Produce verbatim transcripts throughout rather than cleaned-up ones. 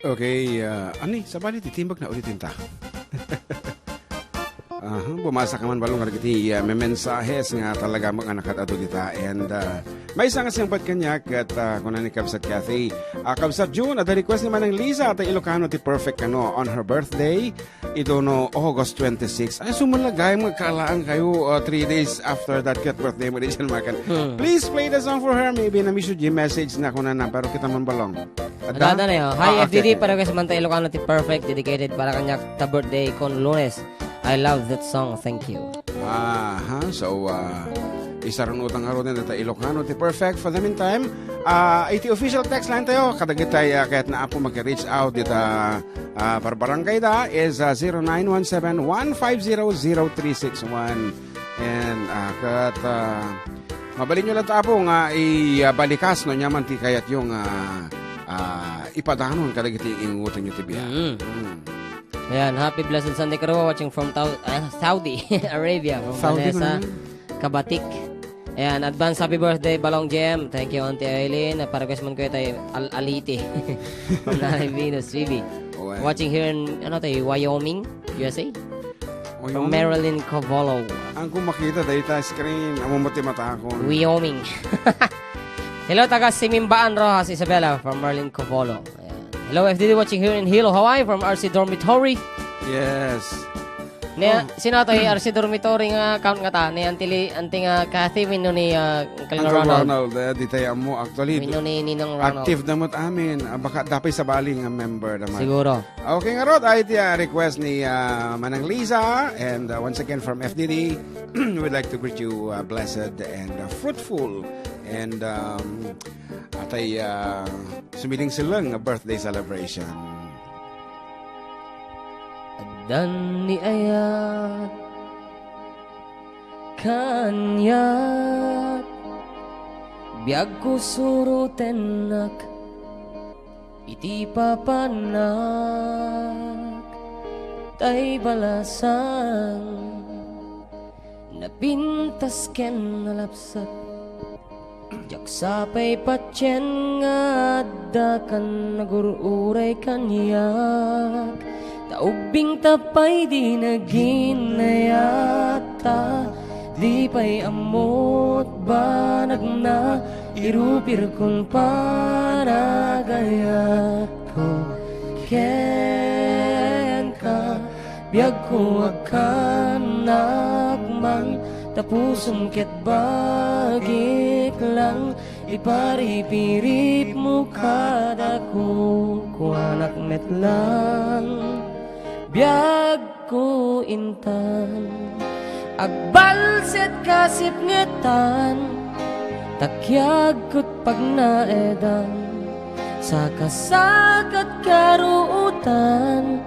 Okay, ah, ani, sabali ti timbag na ulitin ta. Aha, bumasa ka man balong kadagiti, ah, memensahes nga talaga nga nakaad-adu dita. And, ah, maysa nga siangbat kaniak ket, ah, kuna ni Kabsat Kathy, ah, Kabsat June, adda request ni Manang Liza, ta Ilocano ti perfect kano on her birthday, iduno August twenty-six. Ay, sumulagay, magkalaan kayo, ah, three days after that ket birthday mo, di siya makan. Hmm. Please play the song for her. Maybe na-miss you, message na kuna na, pero kita man balong. Ada? Ada, ada na yun. Hi, Ah, okay, F D D, okay. Para kay Samantha Ilocano ti perfect, dedicated para kaniak ta birthday kon Lunes. I love that song. Thank you. Aha, so, ah, isarunutang nga ron ta Ilocano ti perfect. For the meantime, ah, iti official text line tayo, kadagitay, ah, kayat na apo mag-reach out dita, ah, barbarangay da is, ah, zero nine one seven one five zero zero three six one. And, ah, kat, ah, mabalin nyo lang ta apo nga i-, ah, balikas no nyaman ti kayat yung, ah, ah, ipadanon kadagiti ingutan nyo ti biag. Mm. Mm. Ayan, happy blessed Sunday, Karua, watching from Tau-, ah, Saudi Arabia, from Saudi Vanessa man. Kabatik. Ayan, advance happy birthday, Balong Jem. Thank you, Auntie Eileen. Para request man ko tayo, Al-, Aliti. From Nanay Venus, Phoebe. Oh, ayan. Watching here in, ano tayo, Wyoming, U S A? From Wyoming? Marilyn Covolo. Ang kung makita, dahil tayo screen, amo mo ti matakon. Wyoming. Hello, taga Simimbaan, Roxas, Isabela, from Marilyn Covolo. Ayan. Hello, F D D watching here in Hilo, Hawaii from R C Dormitory. Yes. Ni, Oh. Sino to, eh, R C Dormitory nga account nga ta? Ni Auntie Li-, Auntie nga Kathy, wenno ni, ah, Uncle Uncle Ronald? Ronald, eh, di tayo amo. Actually, Wenno ni Ninong Ronald? Active na mo't amin. Ah, baka dapat sabali nga member naman. Siguro. Okay, nga rod, ay ti, ah, request ni, ah, Manang Liza. And, ah, once again from F D D, we'd like to greet you, ah, blessed and, ah, fruitful. And, um, atay, ah, sumiling silang nga birthday celebration. Addan ni ayat kaniak, biagko surotennak iti papanak, tay balasang napintas ken nalapsat. Diak sapay patien nga adda kan nagur-uray kaniak. Ta ubbing ta pay di naginayatta, di pay ammot banagna, irupirkon panagayatko kenka. Biagko agkannak man, ta pusom ket bagik lang, iparipiripmo kadako, kuanak met lang. Biagko intan, agbalset kasipngetan, ta kiagko pagnaedan, sakasakat karuotan,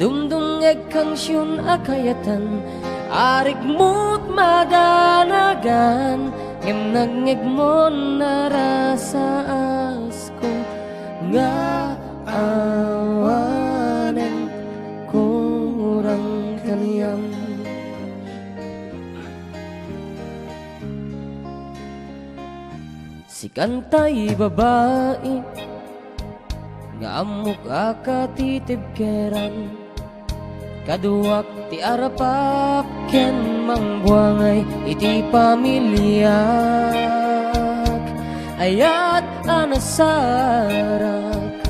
dumdumngeg kansion a kayatan, arigmot madanagan, ngem nangngegmon narasaasko nga awanen kurang kaniam. Sikan tay babai nga ammok a katitibkeran, kaduak ti arapak ken mangbuangay iti pamiliak. Ayat a nasarak,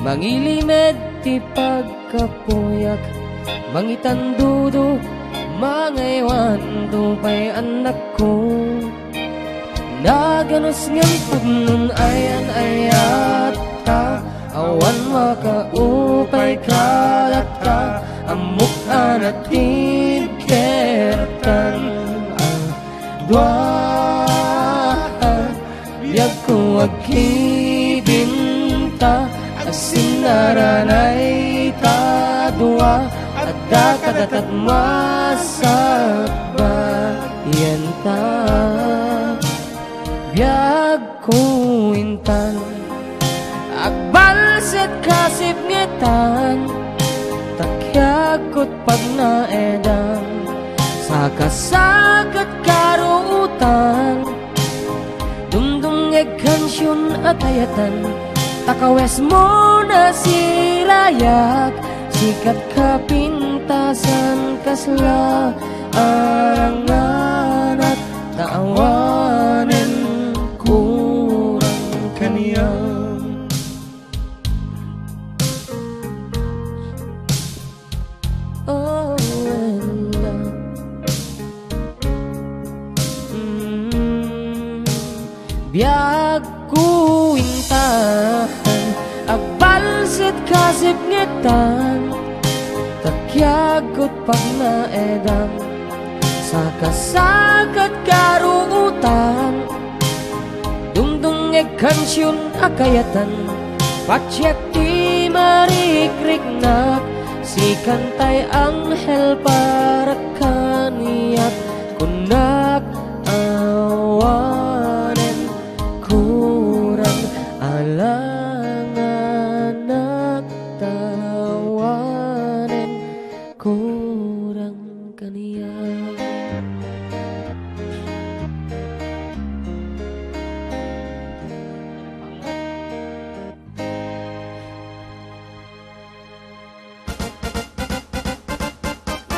mangilimed ti pag- kapuyak, mangitandudo, mangaywan, dupay annakko. Naganus ngem pudnon ayan-ayatta, awan makaupay kadatta, ammok a natibkertan a dua. Biagko agkibinta, agsinnaranay ta dua, adda kadatat masapbayan ta. Biagko intan, agbalset kasipngetan, ta kiagko pagnaedan, sakasakat karuotan, dumdumngeg kansion a kayatan, Kawesmo nasirayak, sikat kapintasan kasla aranganak, ta awanen kurang kaniak. Oh, and, uh, mm, biagko intan, agbalset kasipngetan, ta kiagko pagnaedan, sakasakat karuotan. Dumdumngeg kansion a kayatan, patiek ti marikriknak, sikantay anghel para kaniak, kunak awanen kurang alanganak, ta awanen kurang kaniak.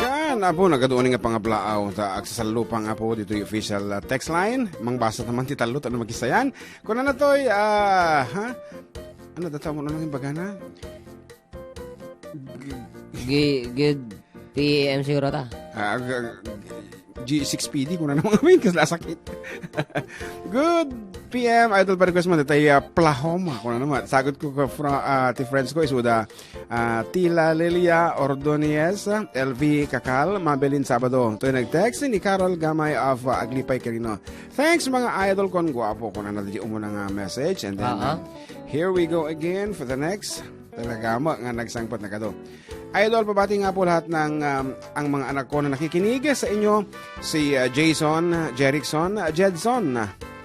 Kan, Apo, nagaduan nga pangablaaw. Ta agsasallupang, Apo, ditoy official, ah, text line. Mangbasa naman ti tallo, ta no makisayan. Kunana toy, ah, ha? Ano, data mo na lang yung bagana? G-, good P M siguro ta. Ah, g-, G six P D, kung ano mga main, kasla sakit. Good P M, idol, pa-request mo, detay, ah, Plahoma, kung ano naman. Sagot ko ka fra-, ah, ti friends ko, isuda, ah, Tila Lilia Ordonez, L V Kakal, Mabelin Sabado. Ito'y nag-text ni Carol Gamay of, ah, Aglipay, Quirino. Thanks, mga idol, kon guapo, kung ano di umuna nga message. And then, Ah, ah. ah, here we go again for the next. Talaga mo nga nagsangpet na kado. Idol, pabati nga po lahat ng, um, ang mga anak ko na nakikinig sa inyo. Si, uh, Jason, Jerickson, Jedson,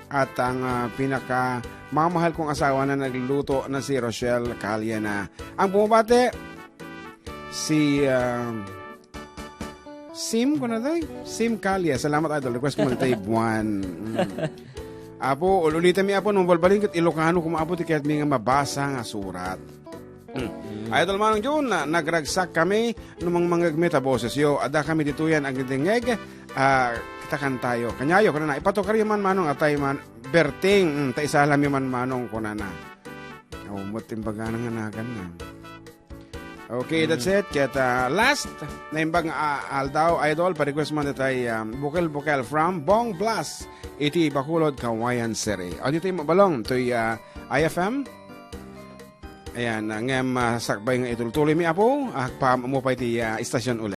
at ang, uh, pinaka mamahal kong asawa na nagluto na si Rochelle Calle na. Ang bumabati, si, um, Sim, kuna tayo? Sim Calle. Salamat, idol. Request ko man tayo, buwan. Mm. Apo, ul-, ulitan mi, Apo, nung balbalin ket Ilocano, kuma, Apo, ti kayat mi nga mabasa nga surat. Mm. Mm. Idol Manong Jun, na, nagragsak kami, no mangmangngeg mi ta boses yo. Adda kami ditoyan agdengngeg, ah, kita kantayo. Kanyayo, kunana, ipatukar yo man, Manong, atay man, berting, mm, ta isalam yo man, Manong, kunana. Oh, mo timbagana nga nagan na. Okay, that's it. Ket, ah, last, naimbag nga, ah, aldaw, idol, pa-request man detay, um, Bukel-Bukel from Bong Blas, iti Bacolod, Cauayan City. O, dito'y mabalong, to'y, ah, I F M. Ayan, ah, ngem, ah, sakbay nga itultuloy mi, Apo, ah, pa-, mo pa iti, ah, istasyon uli.